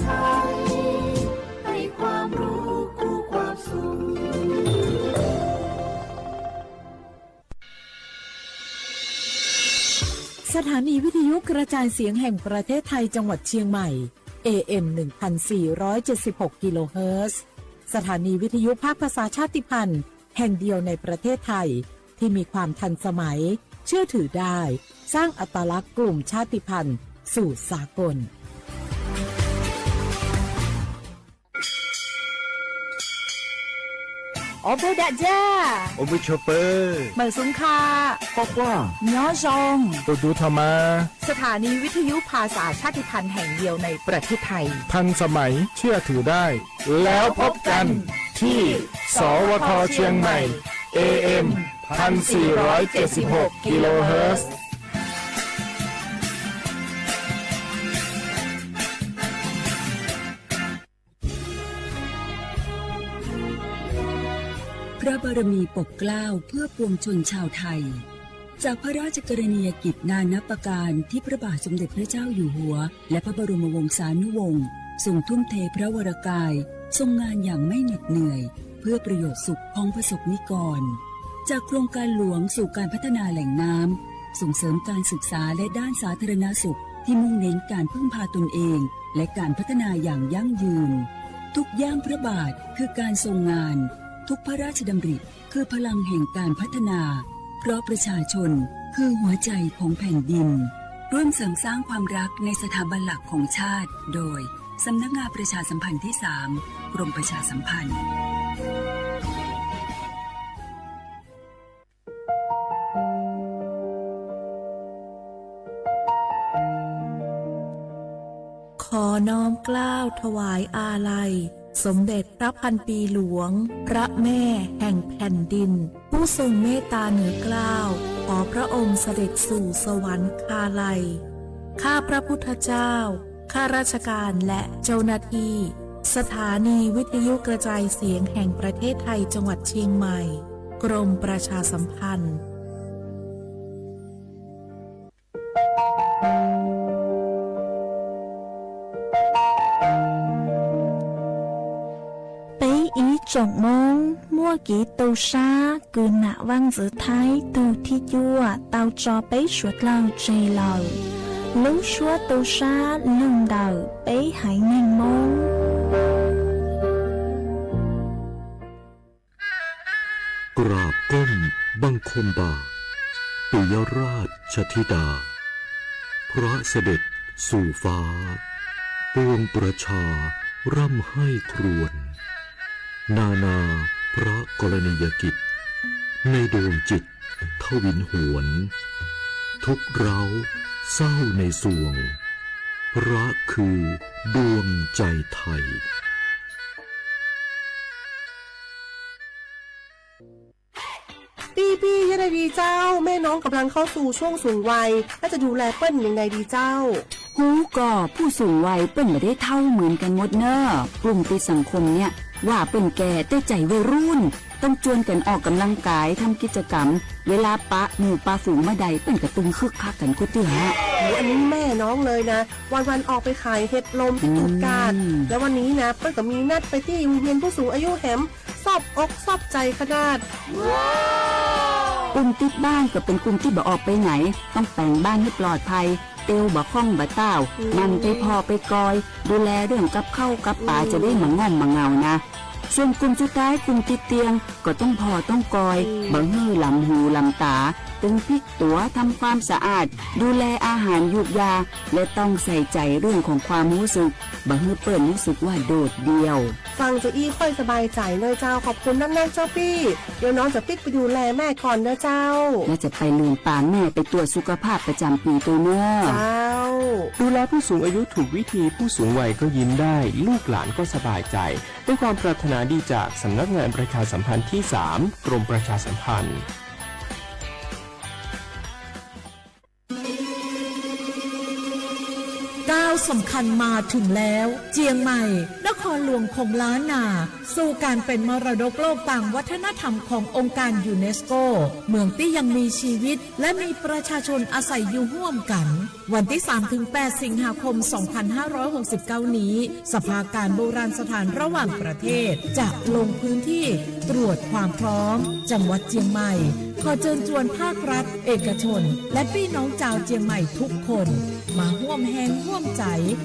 ทยให้ความรู้คู่ความสุข สถานีวิทยุกระจายเสียงแห่งประเทศไทยจังหวัดเชียงใหม่ เอ เอ็ม หนึ่งพันสี่ร้อยเจ็ดสิบหก กิโลเฮิรตซ์ สถานีวิทยุภาคภาษาชาติพันธุ์แห่งเดียวในประเทศไทย ที่มีความทันสมัย เชื่อถือได้ สร้างอัตลักษณ์กลุ่มชาติพันธุ์สู่สากล Ob peb dag zaj, ua npawg chua pawg, mawm xoo kha, quaj quaj, nyob zoo, tus tus tho mas. สถานีวิทยุภาษาชาติพันธุ์แห่งเดียวในประเทศไทย ทันสมัย เชื่อถือได้ แล้วพบกันที่ สวท เชียงใหม่ เอ เอ็ม พันสี่ร้อยเจ็ดสิบหก กิโลเฮิรตซ์ พระบารมีปกเกล้าเพื่อปวงชนชาวไทย จากพระราชกรณียกิจนานับประการที่พระบาทสมเด็จพระเจ้าอยู่หัว และพระบรมวงศานุวงศ์ทรงทุ่มเทพระวรกาย ทรงงานอย่างไม่เหน็ดเหนื่อย เพื่อประโยชน์สุขของประสบนิกร จากโครงการหลวงสู่การพัฒนาแหล่งน้ำ ส่งเสริมการศึกษาและด้านสาธารณสุขที่มุ่งเน้นการพึ่งพาตนเอง และการพัฒนาอย่างยั่งยืน ทุกย่างพระบาทคือการทรงงาน ทุกพระราชดำริคือพลังแห่งการพัฒนา เพราะประชาชนคือหัวใจของแผ่นดิน ร่วมเสริมสร้างความรักในสถาบันหลักของชาติ โดย สำนักงานประชาสัมพันธ์ที่สาม กรมประชาสัมพันธ์ ขอน้อมเกล้าถวายอาลัย สมเด็จพระพันปีหลวง พระแม่แห่งแผ่นดิน ผู้ทรงเมตตาเหนือเกล้า ขอพระองค์เสด็จสู่สวรรคาลัย ข้าพระพุทธเจ้า ข้าราชการและเจ้าหน้าที่ สถานีวิทยุกระจายเสียงแห่งประเทศไทยจังหวัดเชียงใหม่ กรมประชาสัมพันธ์ Peb ib tsoom Hmoob muaj kev tu sab kws nam vaj ntxwv Thaib tug thib cuaj tau tso peb suav dlawg tseg lawm. Lub suab tu sab lug ntawm peb haiv neeg Hmoob. กราบก้มบังคมบาท ปิยราชธิดา พระเสด็จสู่ฟ้า ปวงประชาร่ำไห้ครวญ นานาพระกรณียกิจ ในดวงจิตทวินหวน ทุกข์ร้าวเศร้าในสวง พระคือดวงใจไทย พี่ๆ ยังไงดีเจ้า แม่น้องกำลังเข้าสู่ช่วงสูงวัย แล้วจะดูแลเปิ้ลยังไงดีเจ้า Hub ko, ผู้สูงวัย เปิ้ลบ่ได้เฒ่าเหมือนกันหมดเน่อ กลุ่มติดสังคมเนี่ย ว่าเปิ้ลแก่แต่ใจวัยรุ่น ต้องชวนกันออกกำลังกาย ทำกิจกรรม เวลาปะหมู่ปะฝูงเมื่อใด เปิ้ลก็ตึงคึกคักกันกู้เตื้อ อันนี้แม่น้องเลยนะ วันๆ ออกไปขายเห็ดลมที่ตูบกาด แล้ววันนี้นะ เปิ้ลก็มีนัดไปที่โรงเรียนผู้สูงอายุแหม ซอบอกซอบใจขนาด กลุ่มติดบ้านก็เป็นกลุ่มที่บ่ออกไปไหน ต้องแต่งบ้านให้ปลอดภัย เตียวบ่ค่องบ่ต้าว หมั่นไปผ่อไปกอย ดูแลเรื่องกับข้าวกับปลา จะได้บ่ง่อมบ่เหงานะ ส่วนกลุ่มสุดท้าย กลุ่มติดเตียง ก็ต้องผ่อต้องกอย บ่หื้อหลำหูหลำต๋า ตึงพลิกตั๋ว ทำความสะอาด ดูแลอาหารยูกยา และต้องใส่ใจเรื่องของความรู้สึก บ่หื้อเปิ้ลรู้สึกว่าโดดเดี่ยว ฟังจะอี้ค่อยสบายใจเนอะเจ้า ขอบคุณนักๆ เจ้าปี้ เดี๋ยวน้องจะปิ๊กไปดูแลแม่ก่อนเนอะเจ้า และจะไปลืมปาแม่ไปตรวจสุขภาพประจำปีด้วยเนอะ เจ้า ดูแลผู้สูงอายุถูกวิธี ผู้สูงวัยก็ยิ้มได้ ลูกหลานก็สบายใจ ด้วยความปรารถนาดีจากสำนักงานประชาสัมพันธ์ที่สาม กรมประชาสัมพันธ์ ก้าวสำคัญมาถึงแล้ว เชียงใหม่ นครหลวงของล้านนา สู่การเป็นมรดกโลกตามวัฒนธรรมขององค์การยูเนสโก เมืองที่ยังมีชีวิต และมีประชาชนอาศัยอยู่ร่วมกัน วันที่สามถึงแปดสิงหาคมสองพันห้าร้อยหกสิบเก้านี้ สภาการโบราณสถานระหว่างประเทศ จะลงพื้นที่ตรวจความพร้อม จังหวัดเชียงใหม่ ขอเชิญชวนภาครัฐ เอกชน และพี่น้องชาวเชียงใหม่ทุกคน มาร่วมแรงร่วมใจ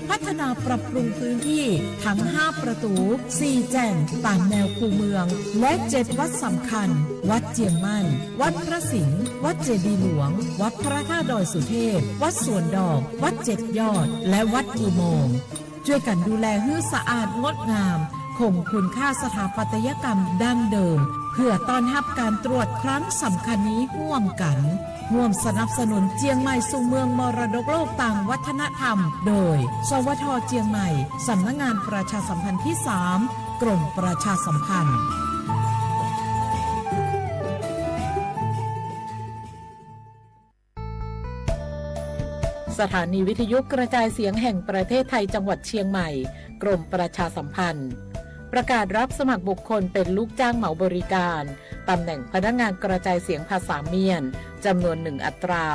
พัฒนาปรับปรุงพื้นที่ทั้งห้าประตู สี่แจ่ง ตามแนวคูเมือง และเจ็ดวัดสำคัญ วัดเชียงมั่น วัดพระสิงห์ วัดเจดีย์หลวง วัดพระธาตุดอยสุเทพ วัดสวนดอก วัดเจ็ดยอด และวัดอุโมงค์ ช่วยกันดูแลให้สะอาดงดงาม คงคุณค่าสถาปัตยกรรมดั้งเดิม เพื่อต้อนรับการตรวจครั้งสำคัญนี้ร่วมกัน ร่วมสนับสนุนเชียงใหม่สู่เมืองมรดกโลกตามวัฒนธรรม โดย สวท เชียงใหม่ สำนักงานประชาสัมพันธ์ที่สาม กรมประชาสัมพันธ์ สถานีวิทยุกระจายเสียงแห่งประเทศไทยจังหวัดเชียงใหม่ กรมประชาสัมพันธ์ ประกาศรับสมัครบุคคลเป็นลูกจ้างเหมาบริการ ตำแหน่งพนักงานกระจายเสียงภาษาเมียน จำนวนหนึ่งอัตรา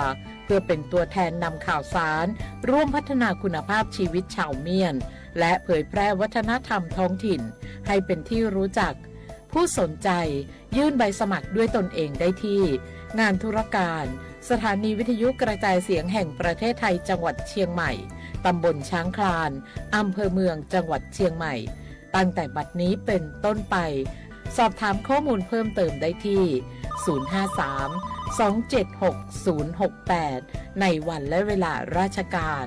เพื่อเป็นตัวแทนนำข่าวสาร ร่วมพัฒนาคุณภาพชีวิตชาวเมียน และเผยแพร่วัฒนธรรมท้องถิ่น ให้เป็นที่รู้จัก ผู้สนใจยื่นใบสมัครด้วยตนเองได้ที่ งานธุรการ สถานีวิทยุกระจายเสียงแห่งประเทศไทยจังหวัดเชียงใหม่ ตำบลช้างคลาน อำเภอเมืองจังหวัดเชียงใหม่ ตั้งแต่บัดนี้เป็นต้นไป สอบถามข้อมูลเพิ่มเติมได้ที่ ศูนย์ห้าสาม สองเจ็ดหก ศูนย์หกแปด ในวันและเวลาราชการ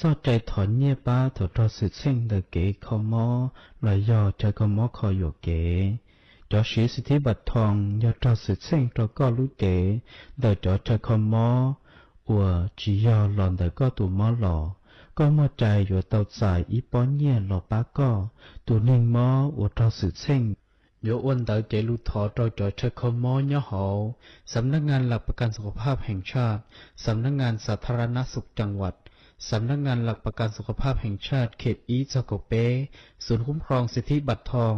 Txoj cai thov nyiaj pab thaum raug xwm txheej ntawm kev kho mob los yog chaw kho mob kho yuam kev. Cov siv xim thib npam thoo yog raug xwm txheej rau koj lub cev ntawm cov chaw kho mob uas tsis yog los ntawm koj tus mob los. Koj muaj cai yuav tau txais ib pob nyiaj los pab koj tus neeg mob uas raug xwm txheej. Yuav ua ntawv cev lus thov rau cov chaw kho mob nyob hauv สำนักงานหลักประกันสุขภาพแห่งชาติ สำนักงานสาธารณสุขจังหวัด สำนักงานหลักประกันสุขภาพแห่งชาติ เขต ib txog kaum peb ศูนย์คุ้มครองสิทธิบัตรทอง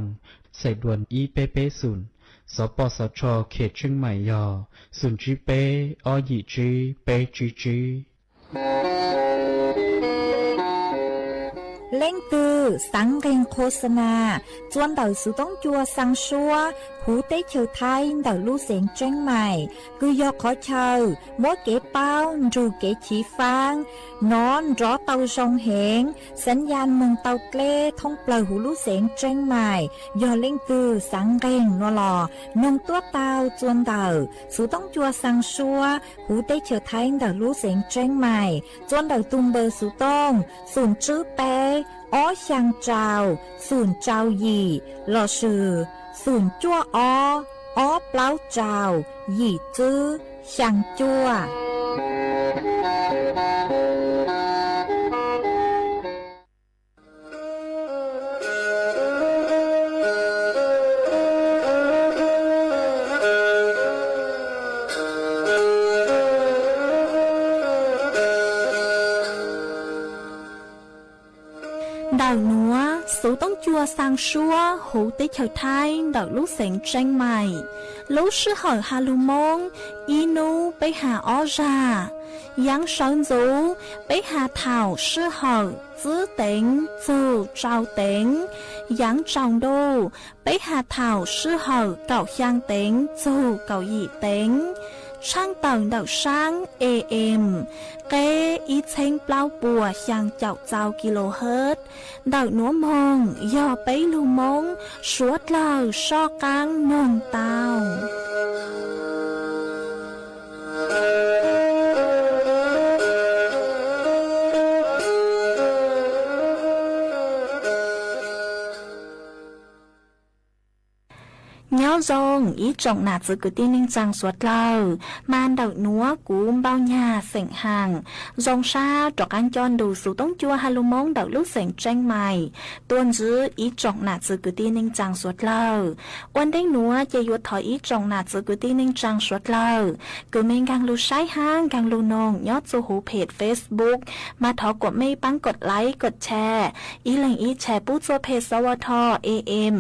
สายด่วน ib peb peb không, สปสช เขตเชียงใหม่ yog không chín peb ob yim tsib peb tsib tsib. Leej twg xaav nqeeg khos xas nas txuas ntawm xuv toob cua xaa suab huv teb chaws Thaib ntawm lub xeev Tseeb Maim, kws yog qhov chaw muab kev paub nrug kev chiv faab nov nrov tau zoo heev, xaav yas moog tau dleb thoob plawg huv lub xeev Tseeb Maim. Yog leej twg xaav nqeeg no los noog tuab tau txuas ntawm xuv toob cua xaa suab huv teb chaws Thaib ntawm lub xeev Tseeb Maim, txuas ntawm tug npawb xuv tooj xoom tswb peb ob xyaa rau xoom rau yim lossis xoom cuaj ob ob plaub rau yim tswb xyaa cuaj. Ntawm nuav xuv toob cua xaa suab huv teb chaws Thaib ntawm lub xeev Tseeb Maim, lub sij hawm has lug Moob ib nub peb has ob zag. Yaav sawv ntxuv peb has thaum sij hawm tsib teev txug rau teev. Yaav tsaus ntuj peb has thaum sij hawm kaum xyaa teev txug kaum yim teev. Tshaaj tawm ntawm saab A M, qeb ib txheeb plaub puas xyaa caum txau kilohertz. Ntawm nuav moog yog peb lug Moob suav dlawg soj qaab noog tau. Nyob Zoo ib tsoom nam txiv kwv tij neej tsaa suav dlawg, mas ntawm nuav kuv Npauj Nyag xeem Haam, zoo sab rov qaab nco ntus xuv toob cua ha lug Moob ntawm lub xeem Tseeb Mais tuaj ntsib ib tsoom nam txiv kwv tij neej tsaa suav dlawg. Ua ntej nuav ces yuav thov ib tsoom nam txiv kwv tij neej tsaa suav dlawg kws mej nkaag lug saib hab nkaag lug noog nyob txuj huv phem Facebook, mas thov kuam mej paab kod like kod share, ib leeg ib share pub txuj phem xov ua tho am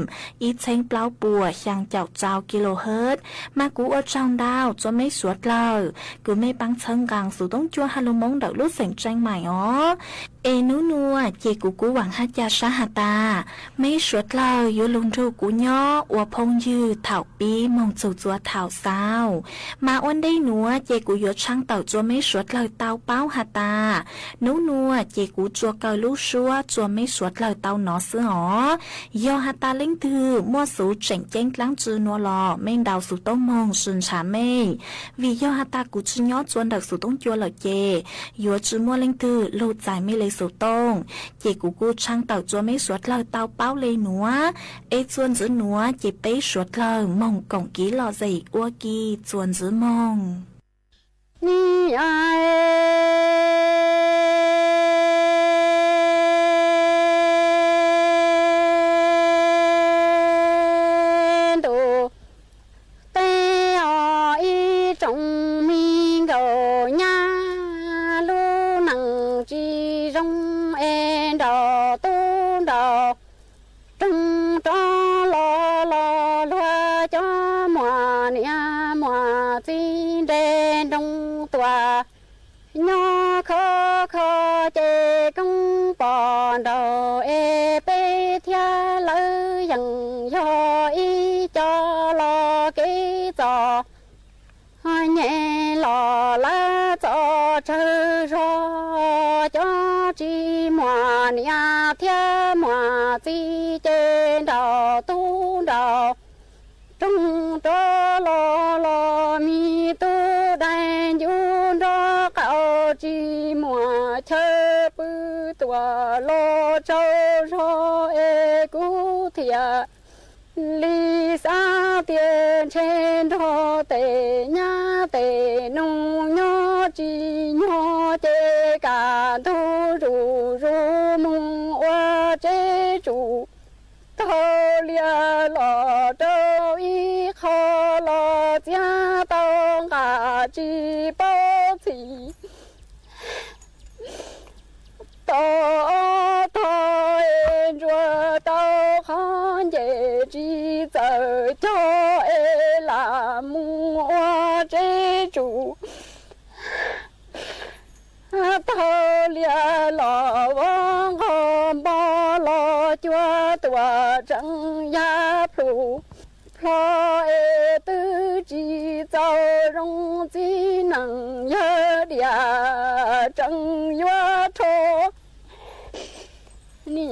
ib txheeb plaub puas xyaa caum rau kilohertz, mas kuv ua tsaug ntau txug mej suav dlawg kws mej paab txhawb nqaa xuv toob cua ha lug Moob ntawm lub xeem Tseeb Mais os. Es nub nuav ces kuv kuj vaam hab ca sab has tas mej suav dlawg yuav lug nrug kuv nyob ua phooj ywg thaum pib moog txug txua thaum xaus. Mas ua ntej nuav ces kuv yuav tshaaj tawm txug mej suav dlawg tau paub has tas, nub nuav ces kuv tsuas kaw lub suab txug mej suav dlawg tau nov xwb os. Yog has tas leej twg muaj xuv tseem ceeb dlaab tsi nuav los mej ntaus xuv toob moog sw ntshaw mej, vim yog has tas kuv tsi nyob txua ntawm xuv toob cua lawm ces yuav tsi muaj leej twg lug txais mej le xuv toob. Ces kuv kuj tshaaj tawm txug mej suav dlawg tau paub le nuav, es txuas ntxiv nuav ces peb suav dlawg moog koom kiv lom zem ua ke txuas ntxiv moog. Niam ntuj teb os, ib tsoom me nkauj nyab, lub neej tsis zoo es nraug tub nraug roog rov los los luag cov muam niam muam txiv nres nroo tuaj nyob khov kho ces koob pom nraug es peb thiab lawv yeej yog ib co los kev txom nyem los lawv txo tsawg zog. Cov tsis muaj niam thiab muaj txiv ces nraug tub nraug roog rov los los me tub dais ncu nrov qaug, tsis muaj chaw pw tuaj los tsaug zog es kuv thiaj li xav tias ntshe nrog tej nyab tej nus nyob tsis nyog ces kaj ntug zuj zus mus ua tseb tsuj taug liaj los rau ib qho los txiav tau nqaj tsis paub txhij. Tau ob tog es ntsuag tau qhov nce tsis txawj cog es lam mus ua tseb tsuj taug liaj los vov nqog npog los cuag tuaj tseem yaj plhu plho es twb tsis txaus zoo txiv neej yawg diam tseem yuav rho. Niam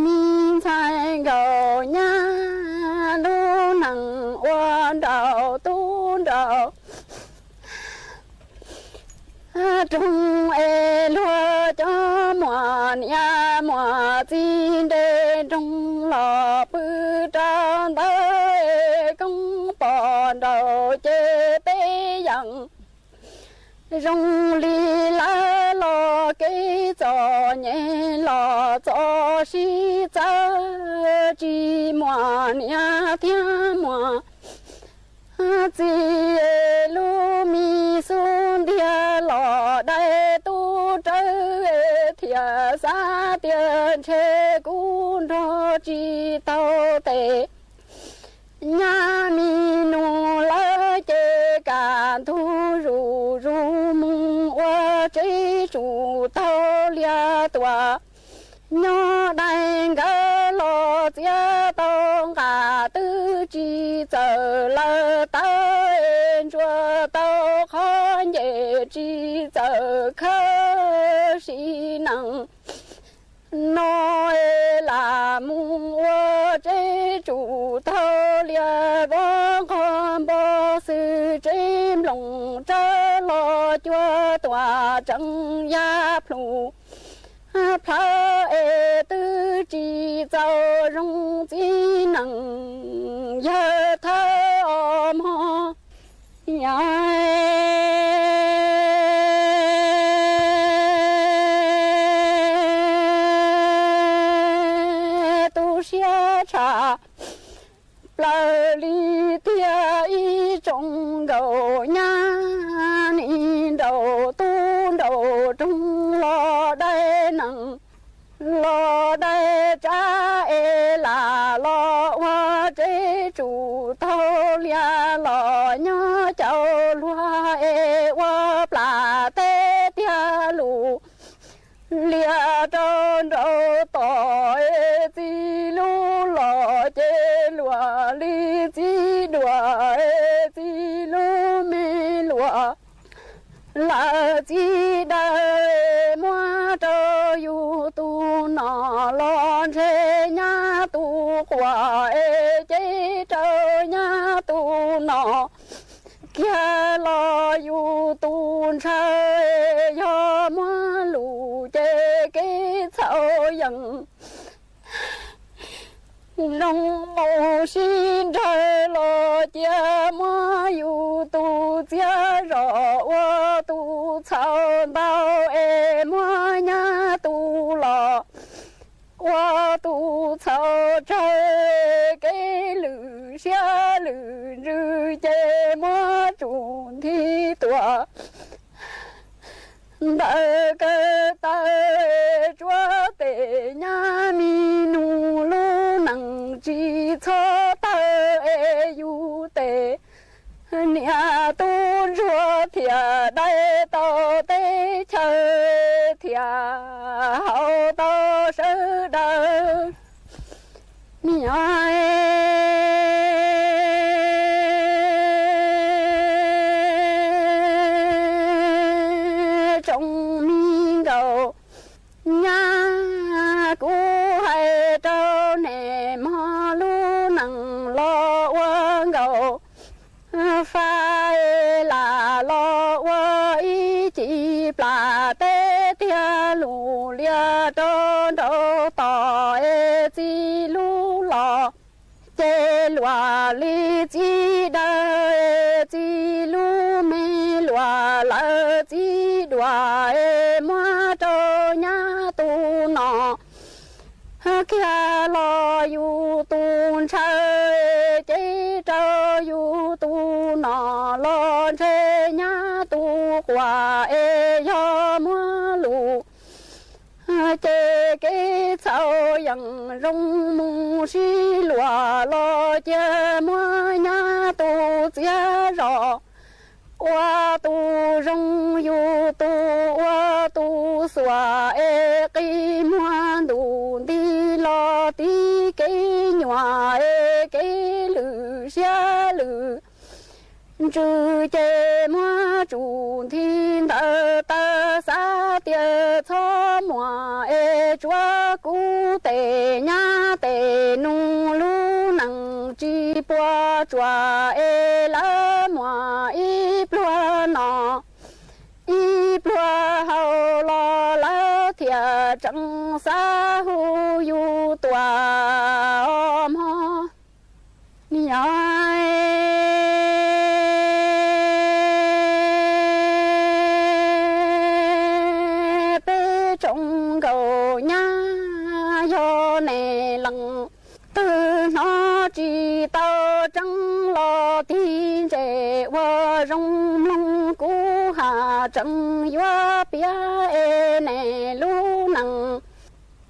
me ntxhais nkauj nyab, lub neej ua nraug tub nraug roog es luag cov muam niam muam txiv nres nroog los pw rau ntawd es koob pom nraug ces peb yeej zoo li lawv los kev txom nyem los txo sib txawv tsis muaj niam thiab muaj txiv lub me xub ntiag los dai tub rawv thiaj xav tias ntshe kuv nrog tsis tau tej nyab me nus lawv ces kaj ntug zuj zus mus ua tseb tsuj taug liaj tuaj nyob dai nkawd los txiav tau nqaj twb tsis txawj lawv tawv es ntsuag tau qhov nce tsis txawj khawb sim neej no es lam mus ua tseb tsuj taug liaj vov nqog npog xwb tseb nplooj tsawv los cuag tuaj tseem yaj plhu thawb es twb tsis txaus zoo txiv nees yawg thawb os mog. Yog tu siab tshaj plaws li tiag ib tsoom nkauj nyab, nim nraum tub nraum roog los dai nees los dai tsab es lam los ua tsev tsum taug liaj los nyob caum luag es ua plam teb tiag lus liaj rau nraum tod es txiv lub los ces luag li txiv duav es txiv lub me luag lawm txiv dawb es muab rau yus tus nom los ntshe nyab tus quas es ces rau nyab tus nom kiag los yus tus ntshaw es yog muab lus ces kev txhaum yeem zoo mus sib nrawg los cia muab yus tus txiav zog ua tus txhaum ntau es muab nyab tus los ua tus txhaum tsawg. Kev lwm siab lwm ntsws ces muab tsum nthi tuaj ntawm kaw taw tsuav tes nyab mi nus lub neej tsis txhob tawg es yus tes niam tub ntsuag thiaj dai tau teb chaws thiaj haus tau sawv daws. Niam tsoom me nkauj nyab, kuv hais rau nej mog, lub neej los ua nkauj fab lam los ua ib ci plam teb tiag lus liaj rau nraum tod es txiv lub los ces luag li txiv dawb es txiv lub me luag lawm txiv duav es muab rau nyab tus nom kiag los yus tus ntshaw es ces rau yus tus nom los ntshe nyab tus quas es yog muab lus ces kev txhaum yeem zoo mus sib luag los cia muab nyab tus txiav zog ua tus zoo yus tus ua tus xuas es qi muag ntuj nti los tib kev nyuam es kev lwm siab lwm ntsws ces muab tsum nthi ntawm taw xav tias txhob muaj es tsuav kuv tes nyab tes nus lub neej tsis puas tsuaj es lawv muaj ib pluag noj ib pluag haus los lawv thiaj tseem xav hu yus tuaj os mog. Niam, peb tsoom nkauj nyab, yog nej leej twg hnov tsis tau tseeb los tig ntses ua zoo mloog kuv haj tseem yuav piav es nej lub neej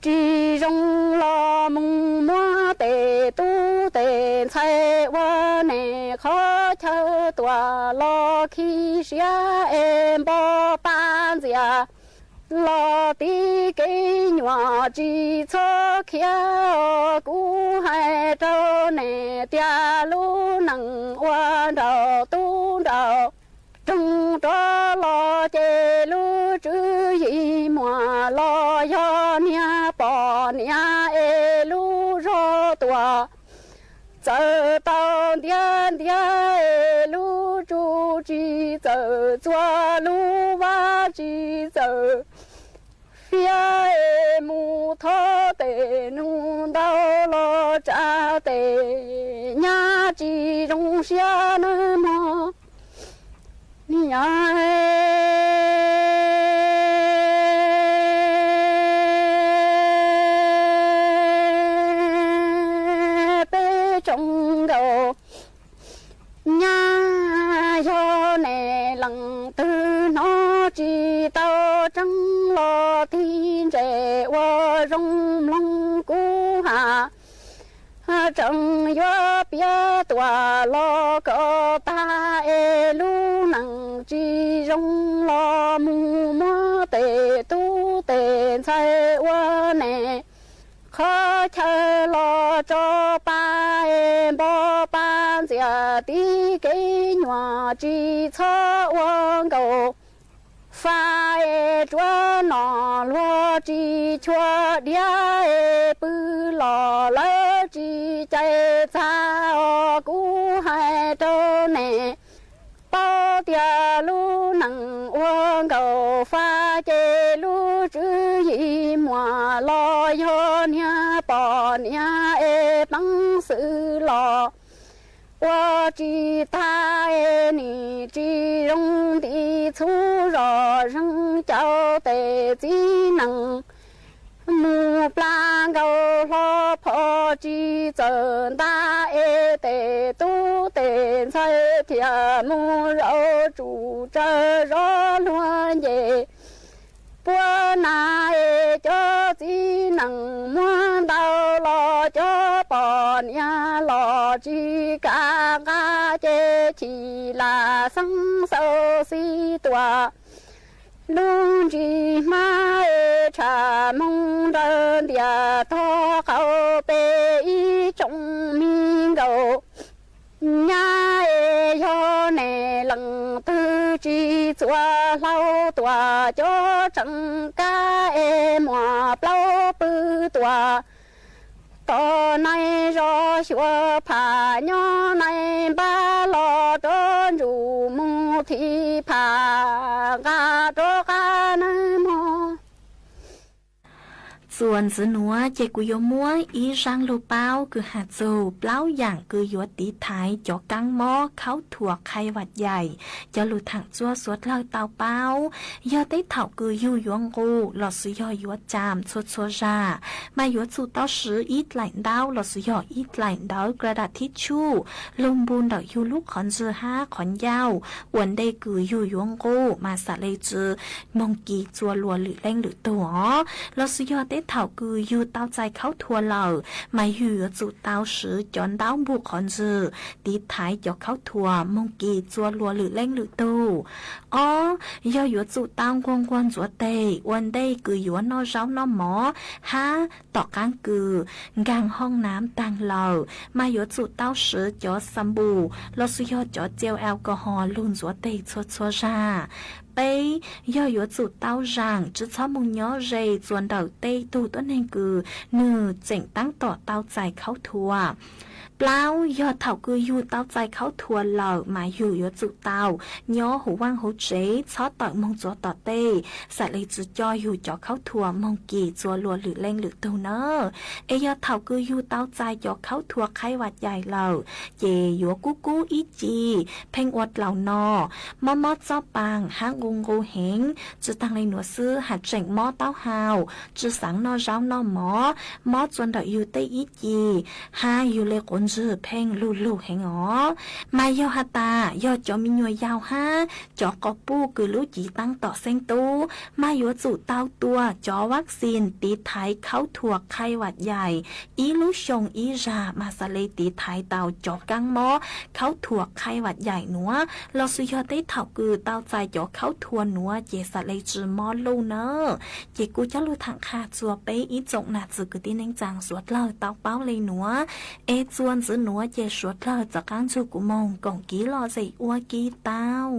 tsis zoo los mus muab tes tub tes ntxhais ua nej qhov chaw tuaj los khi siab es npog paj ntxias los tib kev nyuam tsis txhob khiav os. Kuv hais rau nej tias lub neej ua nraum tub nraum roog rov los ces lub tswv yim muaj los yog niag poj niam es lub zog tuaj txawm tau ntiav ntiav es lub tsuj tsis txawm txuas lub vab tsis txawm fiab es mus Thov tes nug ntau los tsa tes nyab tsis zoo siab nawb mog. Niam peb tsoom nkauj nyab, yog nej leej twg hnov tsis tau tseeb los tig ntses ua zoo mloog kuv has. Tseem yuav piav tuaj los kom tag es lub neej tsis zoo los mus muab tej tub tej ntxhais ua nej qhov chaw los tso pa es npo pa ntxias tib kev nyuam tsis txhob ua nkauj fa es tsuav no luag tsis chua diav es pw los lawv tsis cais txag os. Kuv hais rau nej paub tias lub neej ua nkauj fa ces lub tswv yim muaj los yog niag poj niam es peev xwm los ua tsis tag es nim tsis zoo nti txhub zoj zeeg caum tej txiv neej mus plam nkauj hlo phom tsis txawm nta es tej tub tej ntxhais thiaj mus zaum tsum tsawv zov luag nce puab na es cov txiv neej muab ntau los cov poj niam los tsis kam nqa ces chim lam xeeb xaus xib tuaj lub ntsig hmab es tshaj moog nrawm ntiaj tog qaug peb ib tsoom me nkauj nyab es yog nej leej twg tsis txuas hlau tuaj cov tseem kab es muaj plaub pw tuaj tom naij zos xyuas phaj nyob naij npab los rov ntsuj mus thim phaj nqa rov qab nawb mog. Txuas ntxiv nuav ces kuv yuav muab ib zaaj lug paub kws has txug plaub yaam kws yuav tiv thaiv cov kaab mob khaub thuas qhai vam yaim cov lug thaam txuaj suav dlawg tau paub. Yog teb thaum kws yug yuav nqus lossis yog yuav caam txhua txhua zag, mas yuav tsum tau swv ib dlaim ntaub lossis yog ib dlaim ntawv kra dam thib tshuj lug npu ntawm yug lub qhov ntswg hab qhov ncauj ua ntej kws yug yuav nqus mas xam le tsi moog kis txua luas lwm leej lwm tug os. Lossis yog teb thaum kws yug tau txais khaub thuas lawm, mas yug yuav tsum tau swv cov ntaub npuj qhov ntswg tiv thaiv cov khaub thuas moog kis txua luas lwm leej lwm tug. Ob, yog yuav tsum tau nquag nquag ntxuav teg ua ntej kws yuav noj zaub noj mov hab tom qaab kws nkaag hoob nam taag lawm, mas yuav tsum tau swv cov xampoo lossis yog cov jel alcohol lug ntxuav teg txhua txhua zag. Peb, yog yuav tsum tau zaam tsi txhob moog nyob ze txua ntawm tej tug tuab neeg kws nwg tseem taab tom tau txais khaub thuas. Plaub, yog thaum kws yug tau txais khaub thuas lawm mas yug yuav tsum tau nyob huv vaaj huv tsev txhob tawm moog txuav tom tej, xam le tsi coj yug cov khaub thuas moog kis txua luas lwm leej lwm tug na. Es yog thaum kws yug tau txais cov khaub thuas qhai vam yaim lawm, ces yuav kub kub ib ci, pheej ua dlaus no, mob mob txoj paag hab nqus nqus heev. Tsi taag le nuav xwb, has tseem mob taub hau, tsi xaav noj zaub noj mov, mob txua ntawm yug tej ib ci, hab yug le quav ntswg pheej lug lug heev os. Mas yog has tas yog cov me nyuam yaus hab cov quas puj kws lub civ taab tom xeeb tub, mas yuav tsum tau tua cov vaccine tiv thaiv khaub thuas qhai vam yaim ib lub xyoo ib zag mas xam le tiv thaiv tau cov kaab mob khaub thuas qhai vam yaim nuav, lossis yog teb thaum kws tau txais cov khaub thuas nuav ces xam le tsi mob luj na. Ces kuv coj lug thaam qha txua peb ib tsoom nam txiv kwv tij neej tsaa suav dlawg tau paub le nuav. Es txua ntxiv nuav ces suav dlawg rov qaab nrug kuv moog koom kis lom zem ua ke tau.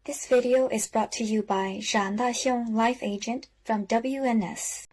This video is brought to you by Zha Nta Xyong Life Agent from W N S.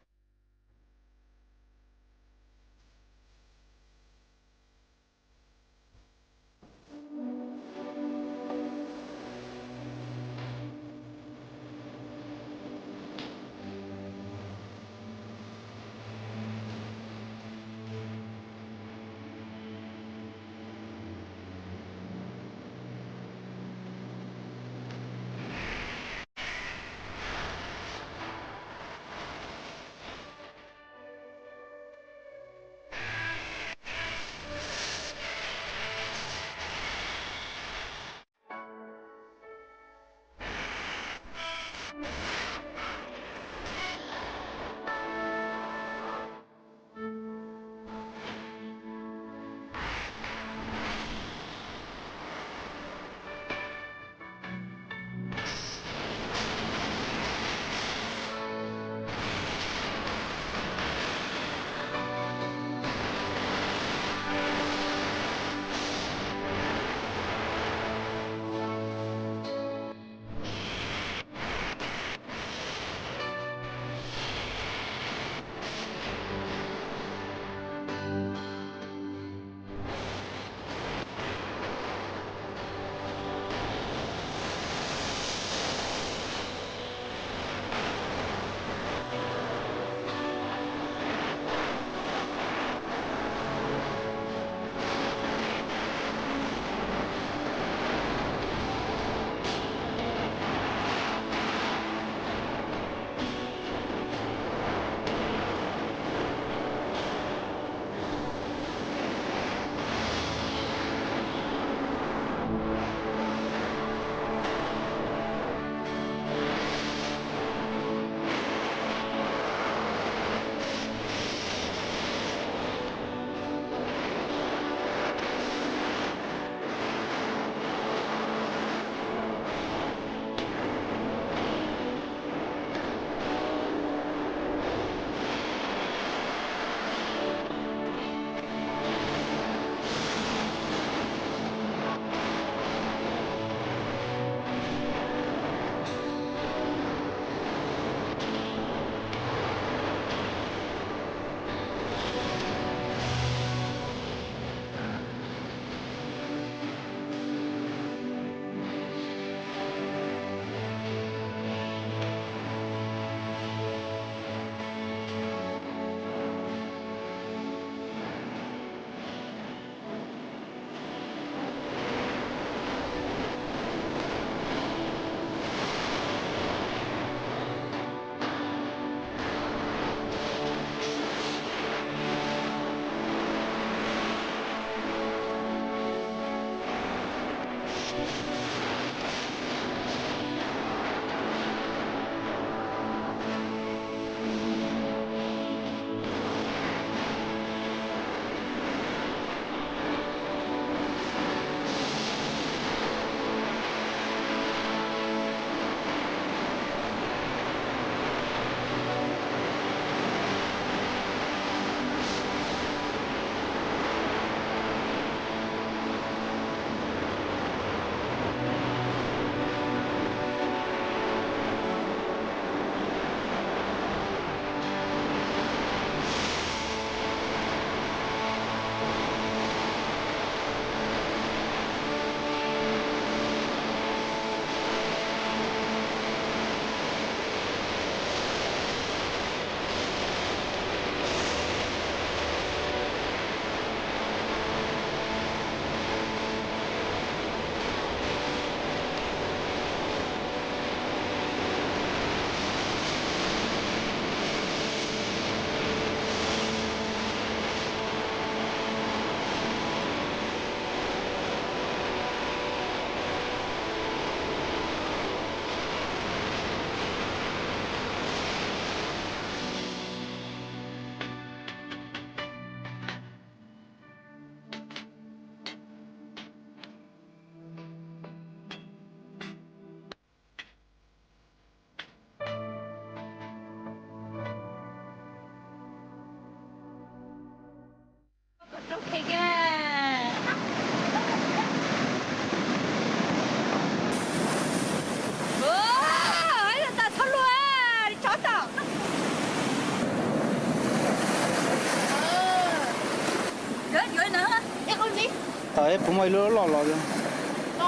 Tom eb puas muaj ib lub loj los,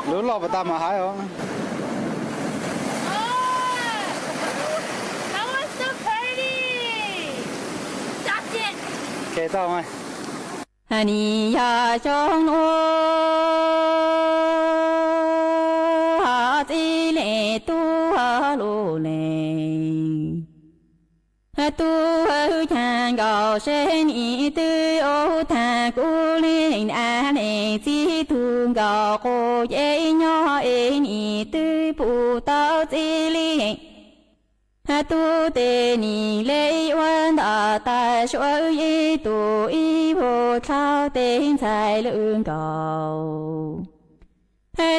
lub loj pas tas mas haib os. Nis yog xyoo nuav txij le tub lug le, tub caag nkaus seb nim twb ua tag kuv le na le txij tug nkaus quas yeeb nyob es nim twb pum tau txij le. Tub tes nim le ua ntawm tas suav ib tug ib vuag dlhau tes ntxhais lwm nkaus.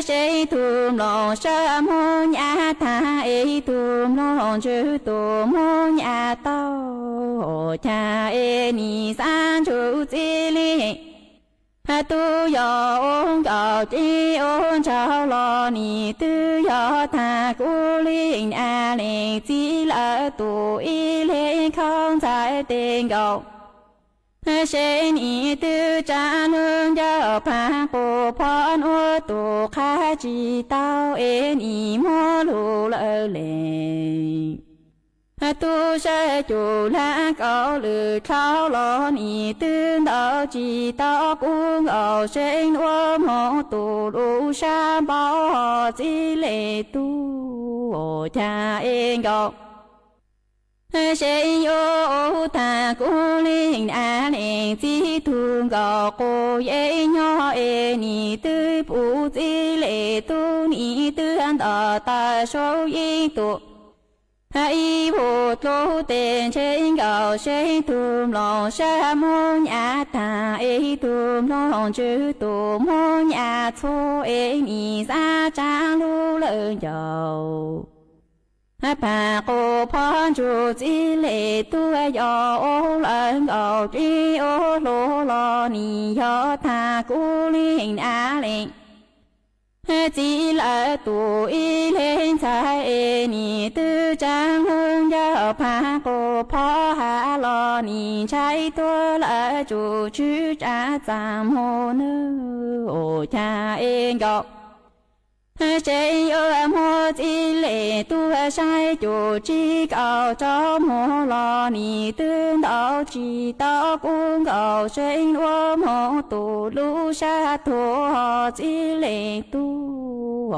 Seb tug mloog sab muab nyaj tag es tug mloog ntswg tus muab nyaj tau, caag es nim xaav ntsug txij le. Tub yog ua nkaus cib ua ntsauv los nim twb yog tag kuv le na le txij lawm tus ib le khaub ntxhais tes nkaus. Seb nim twb tsaam lug ncauj paag quas phom nuav tus qha tsis tau es nim muab lug lawm le. Tub saib cum lab kaum lwm dlhau los nim twb ntaus tsis tau kuv nkaus seb ua moog tus lub sab npau txij le tub caag es nkaus. Seb yuav ua tag kuv le na le txij tug nkaus quas yeeb nyob es nim twb pum txij le tub nim twb ntaus tas suav ib tug ib vuag dlhau tes ntshe nkaus seb tug mloog sab muab nyaj tag es tug mloog ntswg tus muab nyaj txhua es nim xaav tsaam lug lawm ncaus. Paag quas phom ntsug txij le tub yog ua lawm nkaus cib ua hluas los nim yog tag kuv le na le txij lawm tus ib le ntxhais es nim twb tsaam lug ncauj paag quas phom has los nim ntshai tuag lawm tsum tswv tsaam txaam muag nwg caag es nkaus. Seb yuav muab txij le tub saib cum tsib kaum rau muag los nim twb ntaus tsis tau kuv nkaus seb ua moog tus lub sab tuag txij le tub.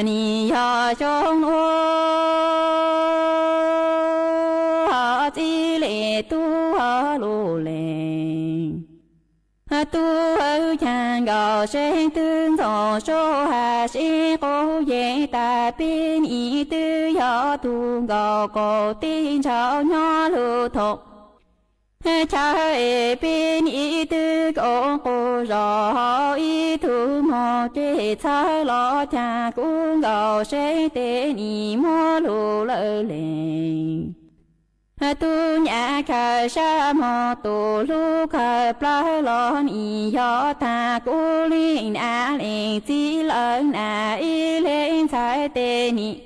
Nim yog xyoo nuav txij le tub lug le. Tub caag nkaus seb twb ntxoov sua has sib quv yeej tas pib nim twb yog tug nkaus kaum tij ntshaum nyob lug thaum chaw es pib nim twb kaum quas zos ib tug moog ceg txhawb los caag kuv nkaus seb tes nim muab lug lawm le. Tub nyaj khaws sab moog tus lub khaws plawg los nim yog tag kuv le na le txij lawm na ib le ntxhais tes nim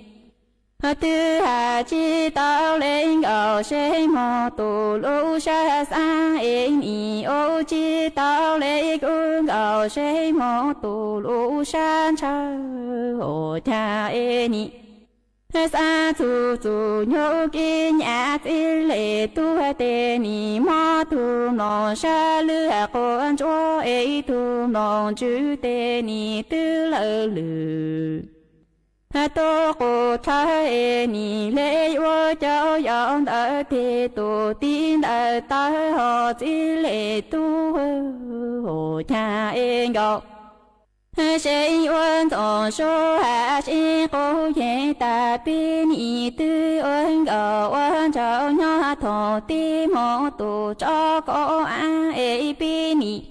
twb has tsis tau le nkaus seb moog tus lub sab xaav es nim ua tsis tau le kuv nkaus seb moog tus lub sab ntshaw caag es nim xaav txug txug nyuj kib nyaj txij le tub tes nim mob tug mloog sab lwj quas ntsuab es tug mloog ntswg tes nim twb lawv lwm. Tub quas dlhawv es nim le ua cauv yau ntawm teg tus tib ntawm tawv hos txij le tub caag es nkaus. Seb yuav ntxoov sua has sib quv yeej tas pib nim twb ua nkaus ua ntsauv nyob thaum tib moog tus tso kov av es pib nim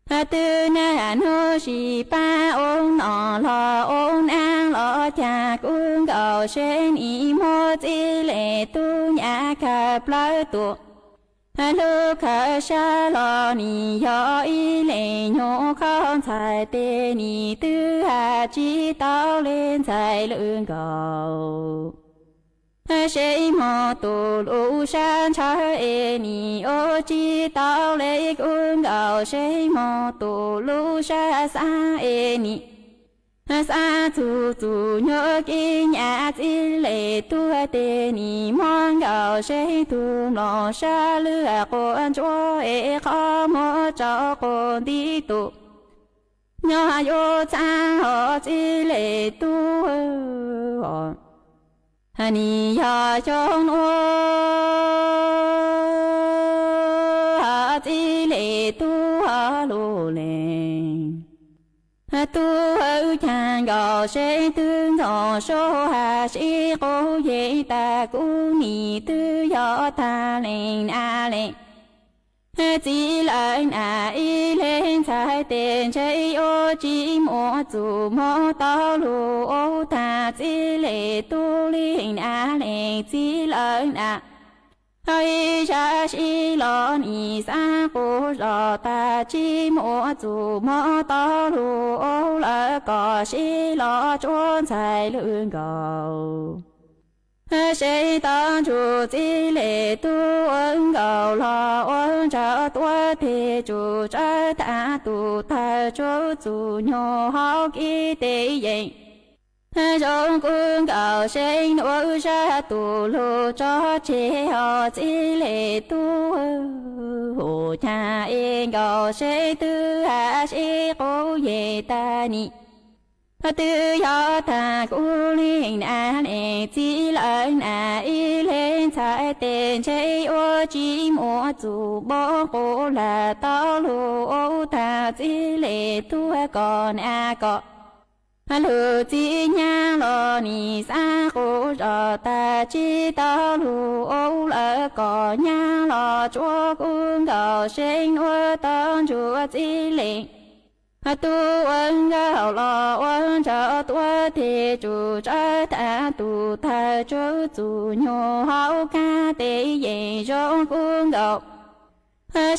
twb nag nub sis paab ua nom los ua naab los caag kuv nkaus seb nim muab txij le tub nyaj khaws plawg tus lub khaws sab los nim yog ib le nyuj khaub ntxhais tes nim twb has tsis tau le ntxhais lwm nkaus. Seb moog tus lub sab ntshaw es nim ua tsi tau le kub nkaus, seb moog tus lub sab xab es nim xab txug txug nyuag kib nyam txij le tuag tes nim muab nkaus, seb tug mlom sab lwg quas ntsuab es qhov muag tsau quas nti tus nyob yuav txhaab hov txij le tuag. Nim yog xyoo nuav txij le tuag lug le, tuag caag nkaus seb twg ntxoov sua has sib qub yeej tas kub nim twb yog tag leej na leej. Txij lawm na ib leeg ntxhais tes ntshe yuav tsi muaj txuj moog tau lug ua tag txij le tug leej na leej txij lawm na. Ib zag sib los nim xaab quv zog tag tsi muaj txuj moog tau lug ua lawm kom sib los tsuav ntxhais lwm nkaus. Seb tau ntsug txij le tug ua nkaus los ua ntsawg tuab teg tsum tsawg tag tus tawg tsuav txuj nyuag hauv kib teb yeej zoo kub nkaus, seb nuav zag tus lug tso tseg hov txij le tug hu caag es nkaus seb twg has sib qub yeej tag nim twb yog tag kub leej na leej txij lawm na ib leeg ntxhais tes ntshe yuav tsi muaj txuj npo quv lam tau lug ua tag txij le tuag kom na kom lug txij nyag los nim xaab quv zog tag tsi tau lug ua lawm kom nyag los tsuav kub nkaus, seb nuav tau ntsug txij le tug ua nkaus los ua ntsawg tuab teg tsum tsawg tag tus tawg tsuav txuj nyuag hauv kab teb yeej zoo kub nkaus,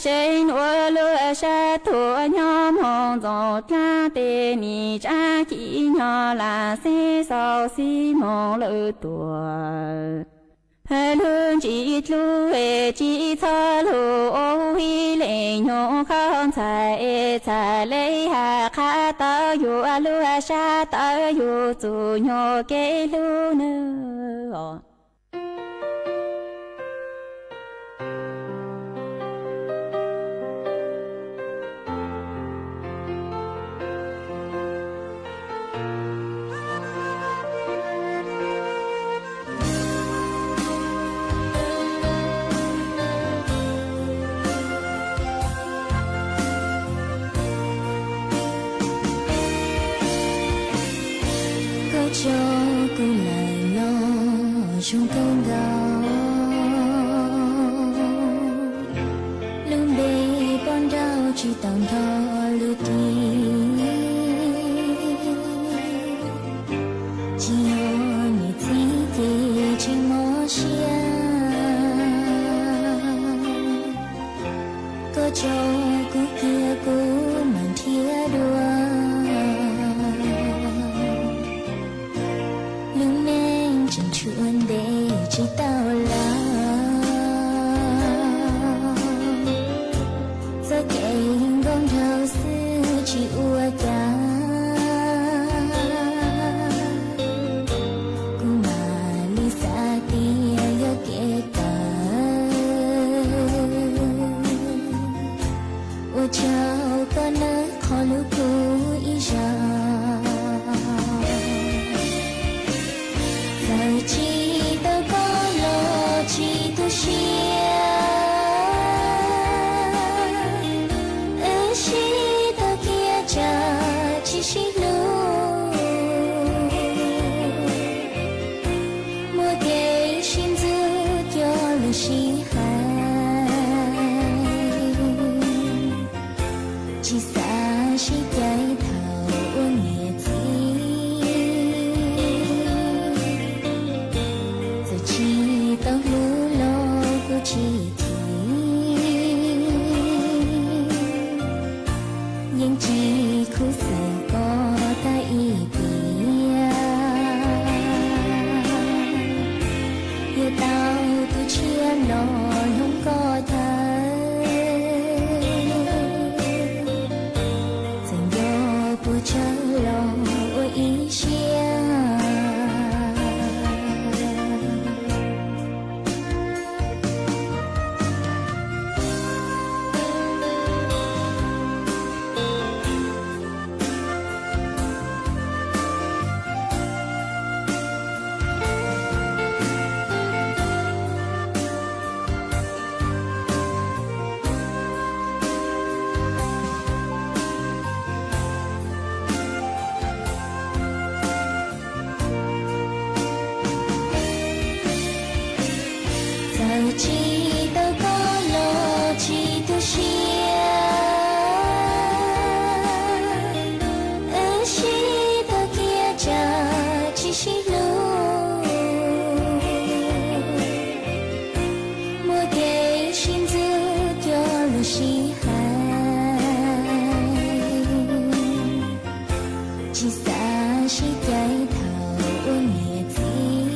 seb nuav lub sab tuag nyob moog ntxoov dlaab teb nim tsaab ci nyob lam xeeb xaus xib moog lawm tuag. Lug ntsis dlub es tsi txhob lug ua ib leeg nyuag qhov ntxhais es txhais le has qha tau yug lub sab tawv yug txuj nyuag kev hlub nawb. Koj coj kuv lawm los zoo kawg nkaus, lub npe poj nrauj tsis tau nrho lub ris, tsis yog niam txiv ces tsis mob siab. Koj tso kuv kiag kuv mam nrhiav dua, lub neej tseem tshuav ntev tsis tau lawm, txoj kev nkauj nraug xwb tsis ua cas. Kuv mam li xav tias yog kev tawm, ua tsaug koj nawb qhov hlub kuv ib zaug. Txawm tsis tau koj los tsis tu siab, wb sib tau kiag tsam tsis sib hlub. Muaj kev sib ntxub coj lug sib hais, tsis xav sib cais thaum ua niam txiv. Txawm tsis tau hlub los kuv tsis chim, yeej tsis khuv xim koj tag ib tiam. Tsis tau koj los tsis tu siab, wb sib tau kiag tsam tsis sib hlub, muaj kev sib ntxub coj los sib hais, tsis xav sib cais thaum ua niam txiv.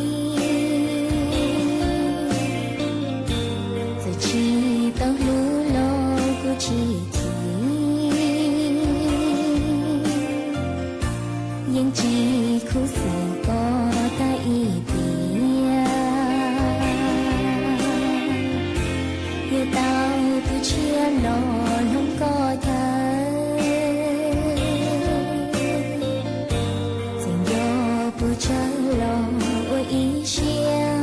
Txawm tsis tau hlub los kuj tsis chim, yeej tsis khuv xim koj tag ib tiam. Yog tau tus tshiab los hlub koj chaw, txawm nco puas tsawg los ua ib siab.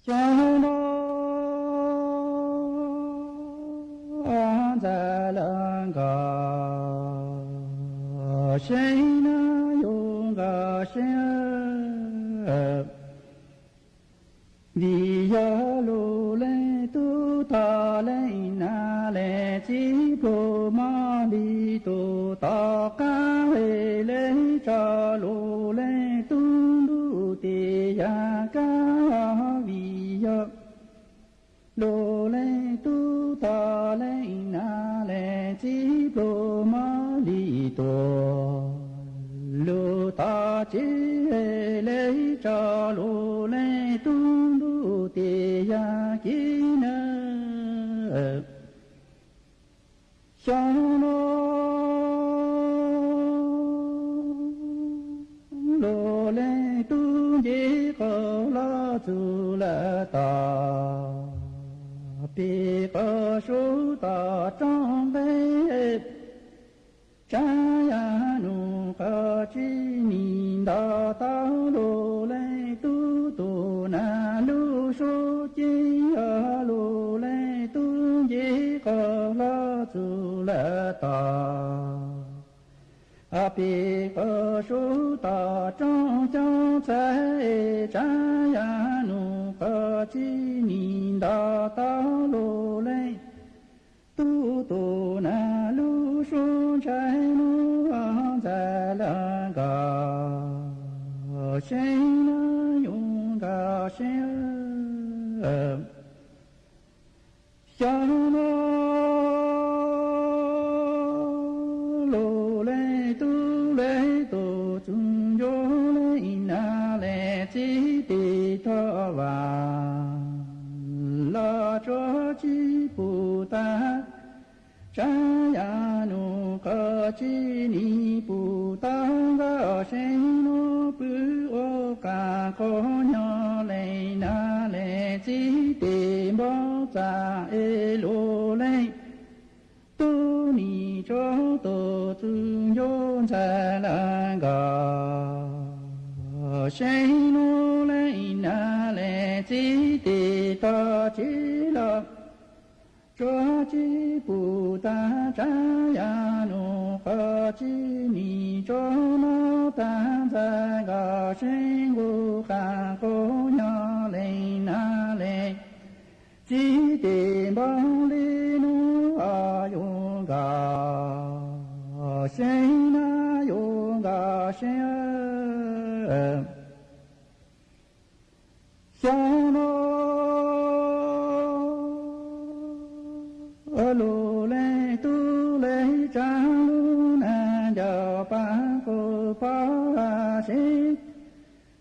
Xyoo no ntxhais lawv nkawd sib nug yuav nkawd siab, vim yog lus leej tub tog leej nam leej txiv pluag mob li tus tom qab, leej tso lus leej tub ntuj tis yam kab, vim yog lus leej tub tog leej nam leej txiv pluag mob li tus lus tom tsev, leej tso lus leej tub ntuj tis yam kiv nawb. Xyoo no lus leej tub nce qhov loj txug lawm tod, pem qhov sub tom rooj nqe, tsav yam nus qhov tsis nim nto tau lus leej tub tus nam lub suab ceeb, yog lus leej tub nce qhov loj txug lawm tod. Pem qhov sub tom rooj coob txhais, tsav yam nus qhov tsis nim nto tau lus leej tub tus nam lub suab ntshai, hnub ntxhais lawv nkawd sib nug yuav nkawd siab. Xyoo no lus leej tub leej tub txug ncua leej nam leej txiv tes rog vam, los tsuas tsis pum tag, tsav yam nus qhov tsis nim pum tag, nkawd sib nug pw ua qas qhov nyob, leej nam leej txiv tes npog txaj es lus leej tub nim tso tus txug ncua ntxhais lawv nkawd sib nug leej nam leej txiv tes rog tsev los tsuas tsis pum tag, tsav yam nus qhov tsis nim tso mob tag, ntxhais nkawd sib nqus qas qhov nyob, leej nam leej txiv tes npog li hnub yuav nkawd siab na, yuav nkawd siab. Xyoo no lus leej tub leej tsav lub neej ncaus pab qus pab sib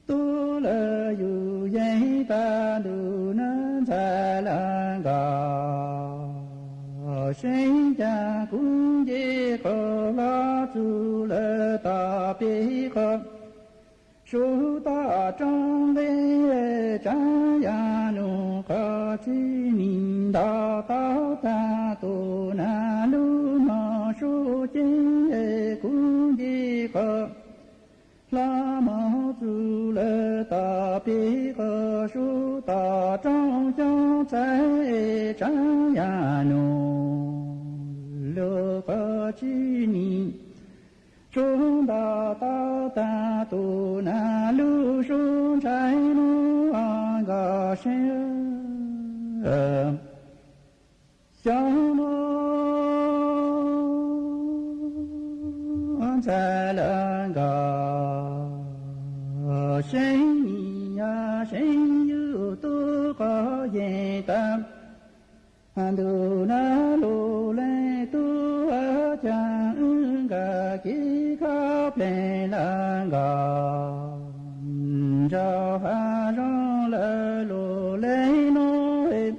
tub lawv yus yeej tag ntuj na, ntxhais lawv nkawd sib cav kuv nce qhov loj txug lawm tod, pem qhov sub tom rooj nqe, tsav yam nus qhov tsis nim Rov tau tag tus nas lub mos sub ceeb, kuv nce qhov hlo mos txwv lawm tom peg qhov sub tom roob xyoob txhais tsav yam nus lug qhov tsib nim. Sub nto tau tag tus nas lub sub ntshai hnub nkos seeb, xyoo no ntxhais lawv nkos seeb nim yog seeb yug tub qhov yeej tag. Ntuj na lug leej tub, cas wb nkag kiv khob pheej lawv nkos nrog hav zoov lawv lug leej nub.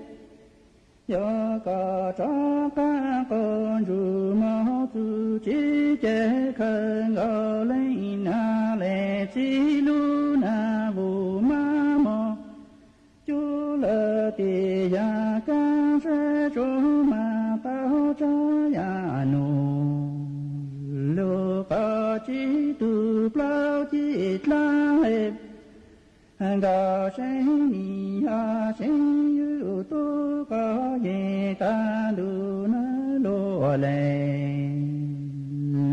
Yog koj rov qab quas ntsuj moog txug tsev, ces khaws nkaus leej nab leej txiv lub nas vus mab mos cub lawm tim yag kab, saib tsuas mas tau tsav yam nus lug qhov tsib tug plaub cib dlaab. Nkos seeb nim yog seeb yug tub qhov yeej tag, ntuj na lug leej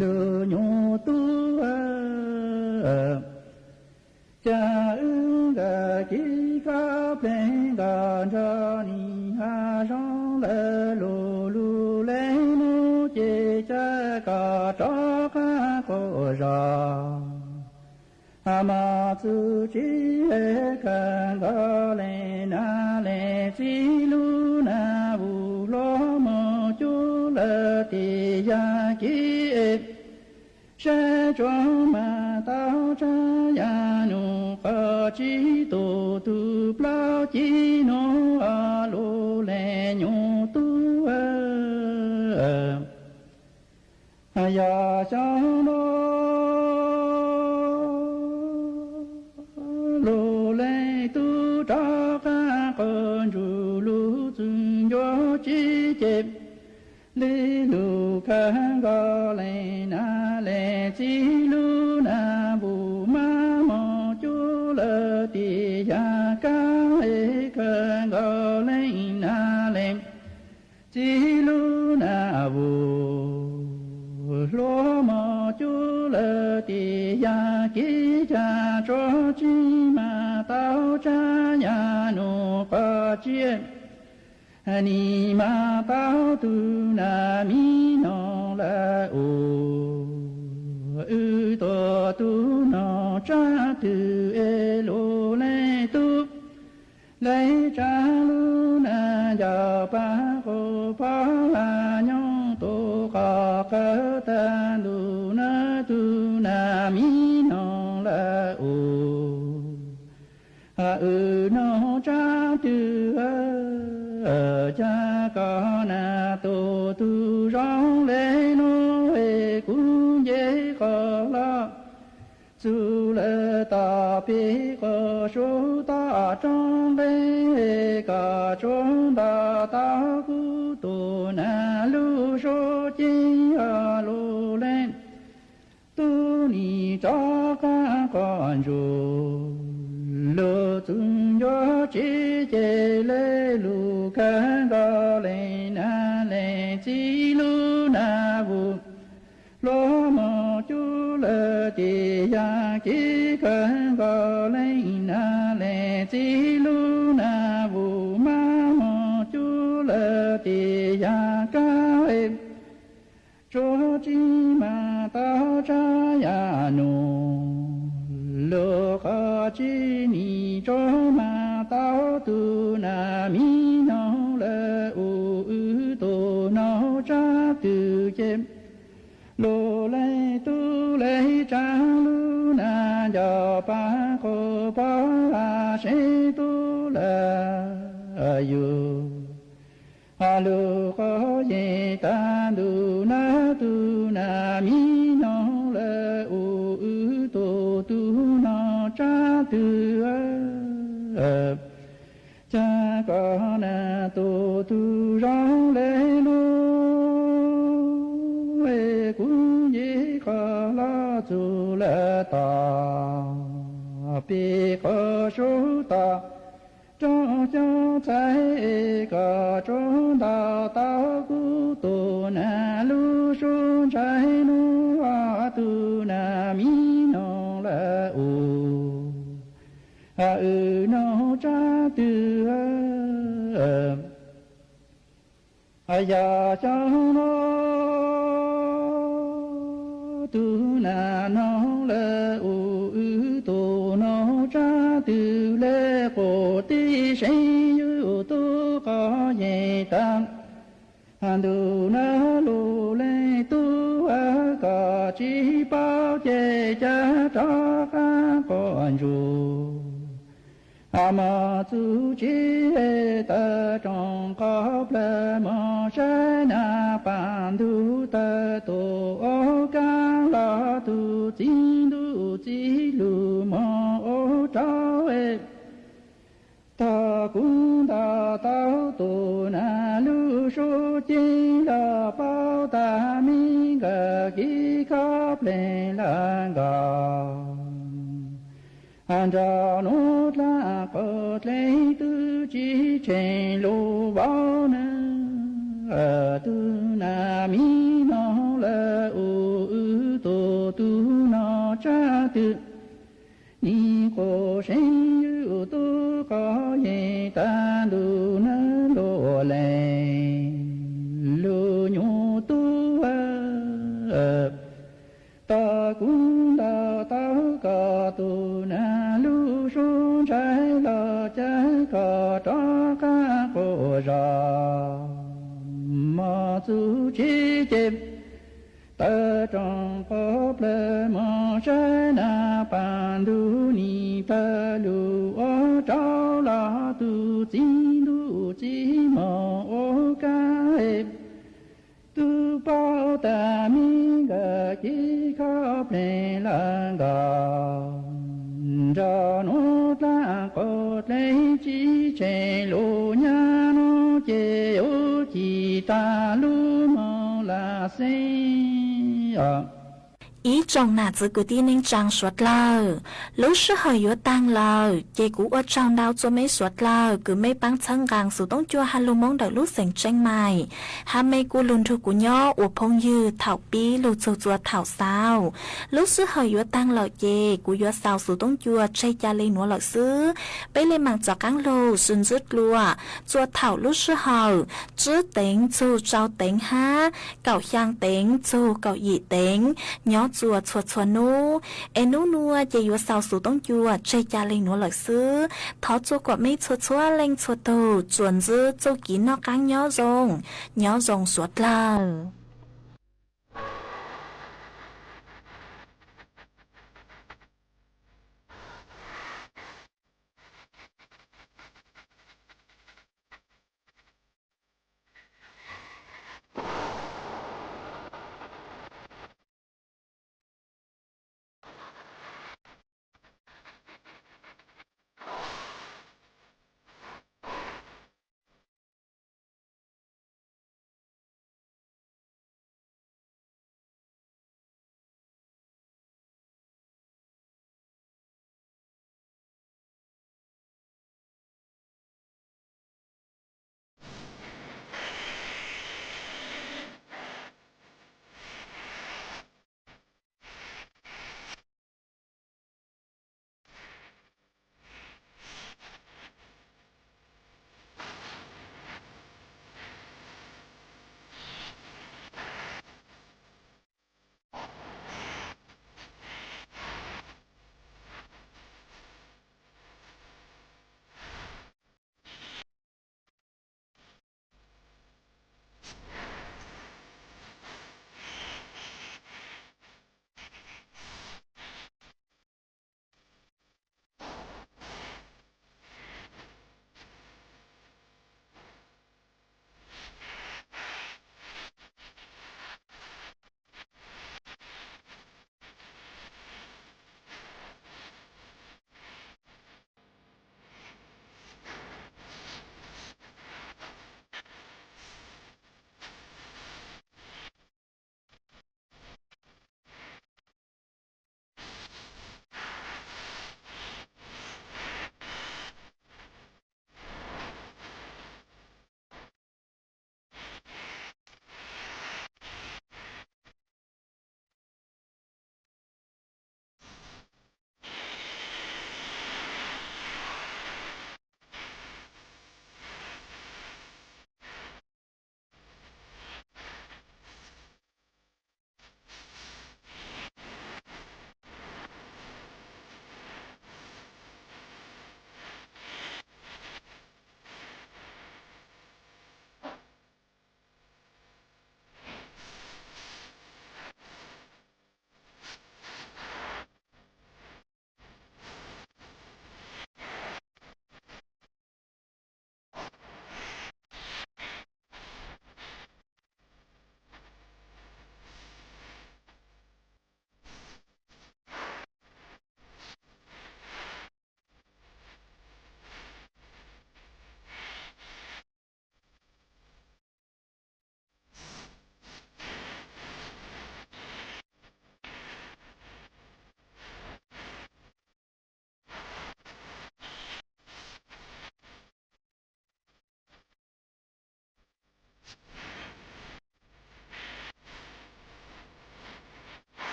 lug nyuj tub, cas wb nkag kiv khob pheej nkos nrog nim hav zoov lawv lug lug leej nub, ces cas koj rov qab quas zos mos txug tsev, khaws nkaus leej nab leej txiv lub nas vus hluas mos cub lawm tim yag kiv, saib tsuas mas tau tsav yam nus qhov tsib tug tug plaub cib nub, lug leej nyuj tub. Yog xyoo no lug leej tub rov qab quas ntsuj lug txug ncua tsev, ces le lug khaws nkaus leej nab leej txiv lub nas vus mab mos cub lawm tim yag kab, khaws nkaus leej nab leej txiv lub nas vus hluas mos cub lawm tim yag kiv, cas tsuas tsis mas tau tsav yam nus qhov tsib nim mas tau tug nas mi noog lawm u. Wb tuav tug noog tsab twg es lug leej tub, leej tsav lub nas ncaws pab qus pab nyoog tus qos qawv tag, ntuj na tug nas mi noog lawm u. Wb noog tsab twg, cas koj nas tuav tug zoo le nuav, es kuv nce qhov hlo txug lawm tom peg qhov sub tom roob nqeeb, koj tsuas nto tau kuv tug nas lub sub ceeb, yog lug leej tub nim rov qab quas ntsuj lug txug ncua tsev, ces le lug khaws nkaus leej nab leej txiv lub nas vus hluas mos cub lawm tim yag kiv, khaws nkaus leej nab leej txiv lub nas vus mab mos cub lawm tim yag kab, tsuas tsis mas tau tsav yam nus lug qhov tsib nim, tsuas mas tau tug nas mi noog lawm u. Wb tug noog tsab twg ces lug leej tub, leej tsav lub nas ncaws pab qus pab seb tub lawm yug. Lug qhov yeej tag, ntuj na tug nas mi noog lawm u. Wb tug tug noog tsab twg, cas koj nas tuav tug qhov los txug lawm tod, peb qhov sub tod rau xyoo txhais es koj tsuas nto tau kuv tus nas lub suab ntshai nuav, tus nas me noog lawm u, wb noog tsab twg. Yog xyoo no tus nas noog lawm u, wb tug noog tsab twg le, quas tij seev yug tub qhov yeej tag ntug na lug leej tub, koj tsis paub ces ca rov qab quas ntsuag. Mos txuj ci tawm rooj qhov plawg mos saib nas paj ntug tawm tuaj ua kab los tug txiv ntuj txiv lug mos ua rau. Tog kuv nto tau tus nas lub suab ceeb los paub tas me nkawd kib khob pleeg lawm nkaus. Nrog nuav dlaab quas dlej twb tsis tsheej lug vauv na, tug nas me noog lawm u, wb tug tug noog tsab twg. Nij quas seev yug tub qhov yeej tag ntug na lug leej lug nyuas tub. Tog kuv nto tau koj tus nas lub suab ntshai los ca koj rov qab quas zog. Mos txuj ci ces tawm rooj qhov plawg mos saib nas paj ntug nim tawm lug ua rau los tug txiv ntuj txiv mos ua kab. Tug paub tas me nkawd kib khob pleeg lawm nkaus. Nrog nuav dlaab quas dlej tsis tsheej lug nyab nuav ces yuav ci tag lub moog lam xeeb. Ib tsoom nam txiv kwv tij neej tsaa suav dlawg, lub sij hawm yuav taag lawm ces kuv ua tsaug ntau rua meb suav dlawg kws meb paab txhawb nqaa xuv toob cua hab lug Moob ntawm lub xeem Tseeb Maim, hab meb kuj lug nrug kuv nyob ua phooj ywg thaum pib lug txug rua thaum xaus. Lub sij hawm yuav taag lawm ces kuv yuav xaus xuv toob cua tseg ca le nuav lawm xwb. Peb le maam rov qaab lug sib ntsib dlua rua thaum lub sij hawm tsib teev txug rau teev hab kaum xyaa teev txug kaum yim teev nyob rua txhua txhua nub. Es nub nua ces yuav xaus xuv toob cua tseg ca le nuav lawm xwb. Thov rua kuas meb txhua txhua leej txhua tug tsuas ntsib txuj kev noj qaab nyob zoo, nyob zoo suav dlawg.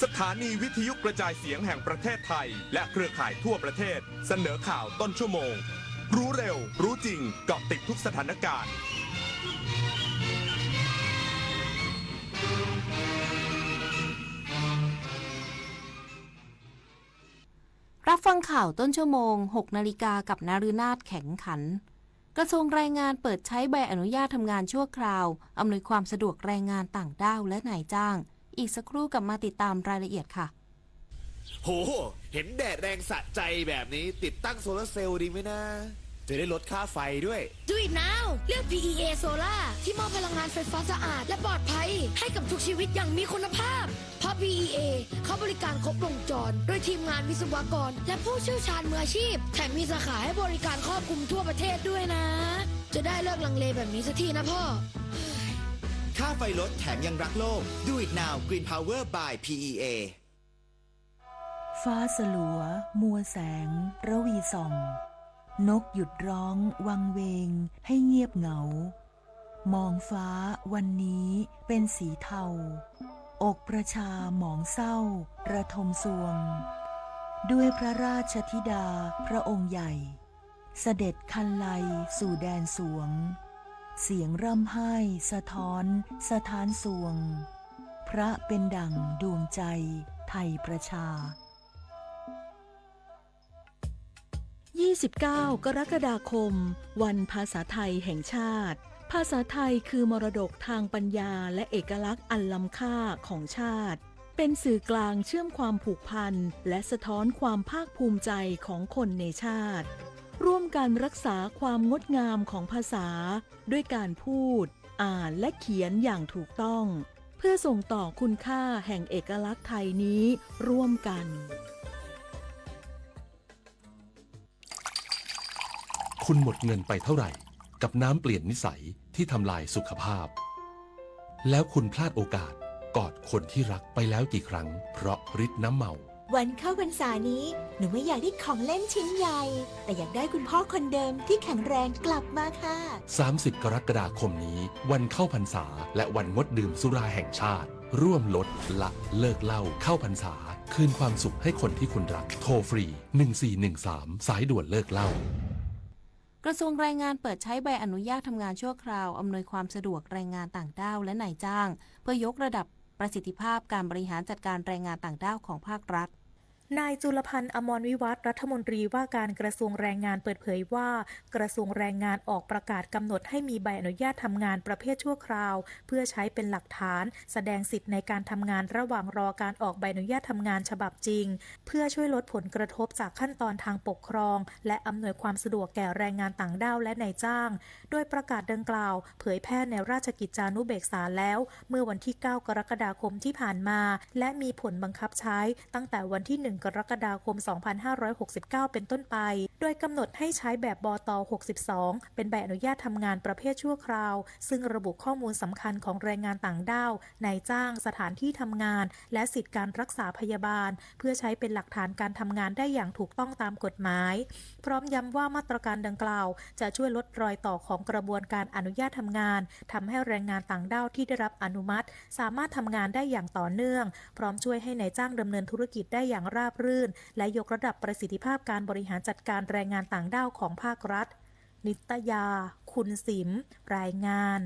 สถานีวิทยุกระจายเสียงแห่งประเทศไทย และเครือข่ายทั่วประเทศ เสนอข่าวต้นชั่วโมง รู้เร็ว รู้จริง เกาะติดทุกสถานการณ์ รับฟังข่าวต้นชั่วโมง หกนาฬิกา กับนฤนาถ แข็งขัน กระทรวงแรงงานเปิดใช้ใบอนุญาตทำงานชั่วคราว อำนวยความสะดวกแรงงานต่างด้าวและนายจ้าง อีกสักครู่กลับมาติดตามรายละเอียดค่ะ โห เห็นแดดแรงสะใจแบบนี้ ติดตั้งโซลาร์เซลล์ดีไหมนะ จะได้ลดค่าไฟด้วย Do it now เลือก พีอีเอ Solar ที่มอบพลังงานไฟฟ้าสะอาดและปลอดภัยให้กับทุกชีวิตอย่างมีคุณภาพ เพราะ พีอีเอ เขาบริการครบวงจร โดยทีมงานวิศวกร และผู้เชี่ยวชาญมืออาชีพ แถมมีสาขาให้บริการครอบคลุมทั่วประเทศด้วยนะ จะได้เลิกลังเลแบบนี้สักทีนะพ่อ ค่าไฟลดแถมยังรักโลก Do it now Green Power by พีอีเอ ฟ้าสลัว มัวแสง ระวีส่อง นกหยุดร้อง วังเวง ให้เงียบเหงา มองฟ้าวันนี้เป็นสีเทา อกประชาหมองเศร้า ระทมซวง ด้วยพระราชธิดาพระองค์ใหญ่ เสด็จคันไลสู่แดนสวง เสียงร่ำไห้สะท้อนสถานสวง พระเป็นดั่งดวงใจไทยประชา ยี่สิบเก้า กรกฎาคม วันภาษาไทยแห่งชาติ ภาษาไทยคือมรดกทางปัญญาและเอกลักษณ์อันล้ำค่าของชาติ เป็นสื่อกลางเชื่อมความผูกพันและสะท้อนความภาคภูมิใจของคนในชาติ ร่วมกันรักษาความงดงามของภาษา ด้วยการพูด อ่านและเขียนอย่างถูกต้อง เพื่อส่งต่อคุณค่าแห่งเอกลักษณ์ไทยนี้ร่วมกัน คุณหมดเงินไปเท่าไหร่ กับน้ำเปลี่ยนนิสัยที่ทำลายสุขภาพ แล้วคุณพลาดโอกาสกอดคนที่รักไปแล้วกี่ครั้ง เพราะฤทธิ์น้ำเมา วันเข้าพรรษานี้ หนูไม่อยากได้ของเล่นชิ้นใหญ่ แต่อยากได้คุณพ่อคนเดิมที่แข็งแรงกลับมาค่ะ สามสิบ กรกฎาคมนี้ วันเข้าพรรษา และวันงดดื่มสุราแห่งชาติ ร่วมลดละเลิกเหล้าเข้าพรรษา คืนความสุขให้คนที่คุณรัก โทรฟรี หนึ่งสี่หนึ่งสาม สายด่วนเลิกเหล้า กระทรวงแรงงานเปิดใช้ใบอนุญาตทำงานชั่วคราว อำนวยความสะดวกแรงงานต่างด้าวและนายจ้าง เพื่อยกระดับประสิทธิภาพการบริหารจัดการแรงงานต่างด้าวของภาครัฐ นายจุลพันธ์ อมรวิวัฒน์ รัฐมนตรีว่าการกระทรวงแรงงานเปิดเผยว่า กระทรวงแรงงานออกประกาศกำหนดให้มีใบอนุญาตทำงานประเภทชั่วคราว เพื่อใช้เป็นหลักฐานแสดงสิทธิ์ในการทำงานระหว่างรอการออกใบอนุญาตทำงานฉบับจริง เพื่อช่วยลดผลกระทบจากขั้นตอนทางปกครอง และอำนวยความสะดวกแก่แรงงานต่างด้าวและนายจ้าง โดยประกาศดังกล่าวเผยแพร่ในราชกิจจานุเบกษาแล้ว เมื่อวันที่ เก้า กรกฎาคมที่ผ่านมา และมีผลบังคับใช้ตั้งแต่วันที่ หนึ่ง กรกฎาคม สองพันห้าร้อยหกสิบเก้า เป็นต้นไป โดยกำหนดให้ใช้แบบ บต หกสิบสอง เป็นใบอนุญาตทำงานประเภทชั่วคราว ซึ่งระบุข้อมูลสำคัญของแรงงานต่างด้าว นายจ้าง สถานที่ทำงาน และสิทธิ์การรักษาพยาบาล เพื่อใช้เป็นหลักฐานการทำงานได้อย่างถูกต้องตามกฎหมาย พร้อมย้ำว่ามาตรการดังกล่าว จะช่วยลดรอยต่อของกระบวนการอนุญาตทำงาน ทำให้แรงงานต่างด้าวที่ได้รับอนุมัติ สามารถทำงานได้อย่างต่อเนื่อง พร้อมช่วยให้นายจ้างดำเนินธุรกิจได้อย่างราบรื่น และยกระดับประสิทธิภาพการบริหารจัดการแรงงานต่างด้าวของภาครัฐ นิตยา คุณสิม รายงาน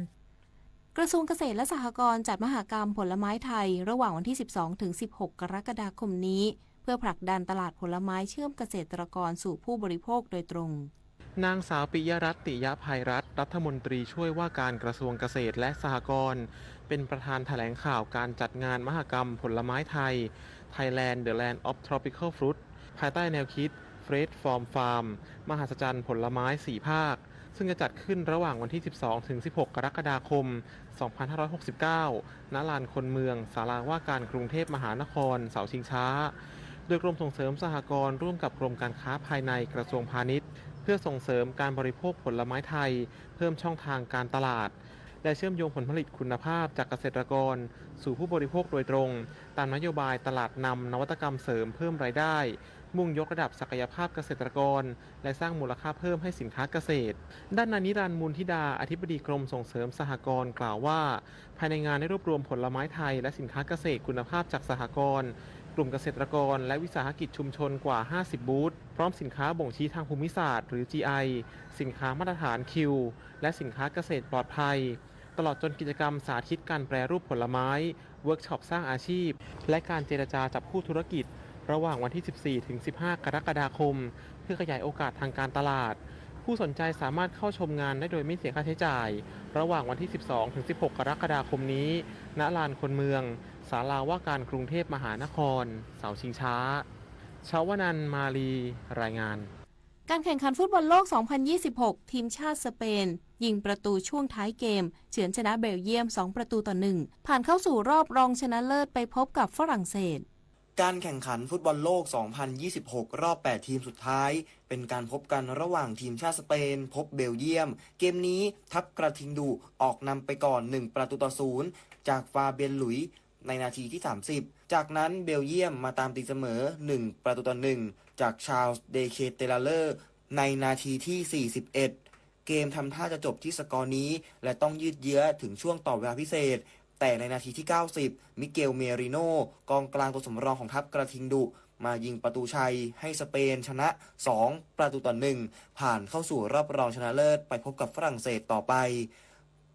กระทรวงเกษตรและสหกรณ์จัดมหกรรมผลไม้ไทย ระหว่างวันที่ สิบสอง ถึง สิบหก กรกฎาคมนี้ เพื่อผลักดันตลาดผลไม้เชื่อมเกษตรกรสู่ผู้บริโภคโดยตรง นางสาวปิยรัตน์ ติยภัยรัตน์ รัฐมนตรีช่วยว่าการกระทรวงเกษตรและสหกรณ์ เป็นประธานแถลงข่าวการจัดงานมหกรรมผลไม้ไทย Thailand The Land of Tropical Fruit ภายใต้แนวคิด Fresh from Farm มหัศจรรย์ผลไม้สี่ภาค ซึ่งจะจัดขึ้นระหว่างวันที่ สิบสอง ถึง สิบหก กรกฎาคม สองพันห้าร้อยหกสิบเก้า ณ ลานคนเมือง ศาลาว่าการกรุงเทพมหานคร เสาชิงช้า โดยกรมส่งเสริมสหกรณ์ร่วมกับกรมการค้าภายในกระทรวงพาณิชย์ เพื่อส่งเสริมการบริโภคผลไม้ไทย เพิ่มช่องทางการตลาด และเชื่อมโยงผลผลิตคุณภาพจากเกษตรกร สู่ผู้บริโภคโดยตรง ตามนโยบายตลาดนำนวัตกรรมเสริมเพิ่มรายได้ มุ่งยกระดับศักยภาพเกษตรกร และสร้างมูลค่าเพิ่มให้สินค้าเกษตร ด้านนางนิรันดร์ มูลธิดา อธิบดีกรมส่งเสริมสหกรณ์ กล่าวว่า ภายในงานได้รวบรวมผลไม้ไทยและสินค้าเกษตรคุณภาพจากสหกรณ์ กลุ่มเกษตรกร และวิสาหกิจชุมชนกว่า ห้าสิบ บูธ พร้อมสินค้าบ่งชี้ทางภูมิศาสตร์ หรือ จี ไอ สินค้ามาตรฐาน คิว และสินค้าเกษตรปลอดภัย ตลอดจนกิจกรรมสาธิตการแปรรูปผลไม้ เวิร์กช็อปสร้างอาชีพ และการเจรจาจับคู่ธุรกิจ ระหว่างวันที่ สิบสี่ ถึง สิบห้า กรกฎาคม เพื่อขยายโอกาสทางการตลาด ผู้สนใจสามารถเข้าชมงานได้โดยไม่เสียค่าใช้จ่าย ระหว่างวันที่ สิบสอง ถึง สิบหก กรกฎาคมนี้ ณ ลานคนเมือง ศาลาว่าการกรุงเทพมหานคร เสาชิงช้า ชวนันท์ มาลี รายงาน การแข่งขันฟุตบอลโลก สองพันยี่สิบหก ทีมชาติสเปน ยิงประตูช่วงท้ายเกม เฉือนชนะเบลเยียม สอง ประตูต่อ หนึ่ง ผ่านเข้าสู่รอบรองชนะเลิศไปพบกับฝรั่งเศส การแข่งขันฟุตบอลโลก สองพันยี่สิบหก รอบ แปด ทีมสุดท้าย เป็นการพบกันระหว่างทีมชาติสเปน พบเบลเยียม เกมนี้ทัพกระทิงดุออกนำไปก่อน หนึ่ง ประตูต่อ ศูนย์ จากฟาเบียนหลุยส์ ในนาทีที่ สามสิบ จากนั้นเบลเยียมมาตามตีเสมอ หนึ่ง ประตูต่อ หนึ่ง จากชาร์ลส์ เดเคเตลาเลอร์ ในนาทีที่ สี่สิบเอ็ด เกมทำท่าจะจบที่สกอร์นี้ และต้องยืดเยื้อถึงช่วงต่อเวลาพิเศษ แต่ในนาทีที่ เก้าสิบ มิเกล เมริโน่ กองกลางตัวสำรองของทัพกระทิงดุ มายิงประตูชัยให้สเปนชนะ สอง ประตูต่อ หนึ่ง ผ่านเข้าสู่รอบรองชนะเลิศไปพบกับฝรั่งเศสต่อไป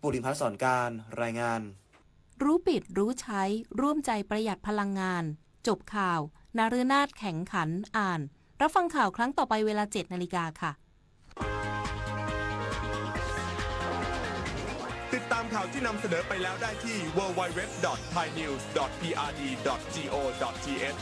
ปุริพัฒน์ สอนการ รายงาน รู้ปิดรู้ใช้ ร่วมใจประหยัดพลังงาน จบข่าว นฤนาถ แข็งขัน อ่าน รับฟังข่าวครั้งต่อไปเวลา เจ็ด นาฬิกาค่ะ ติดตามข่าวที่นำเสนอไปแล้วได้ที่ ดับเบิลยู ดับเบิลยู ดับเบิลยู ดอท ไทยนิวส์ ดอท พีอาร์ดี ดอท จี โอ ดอท ที เอช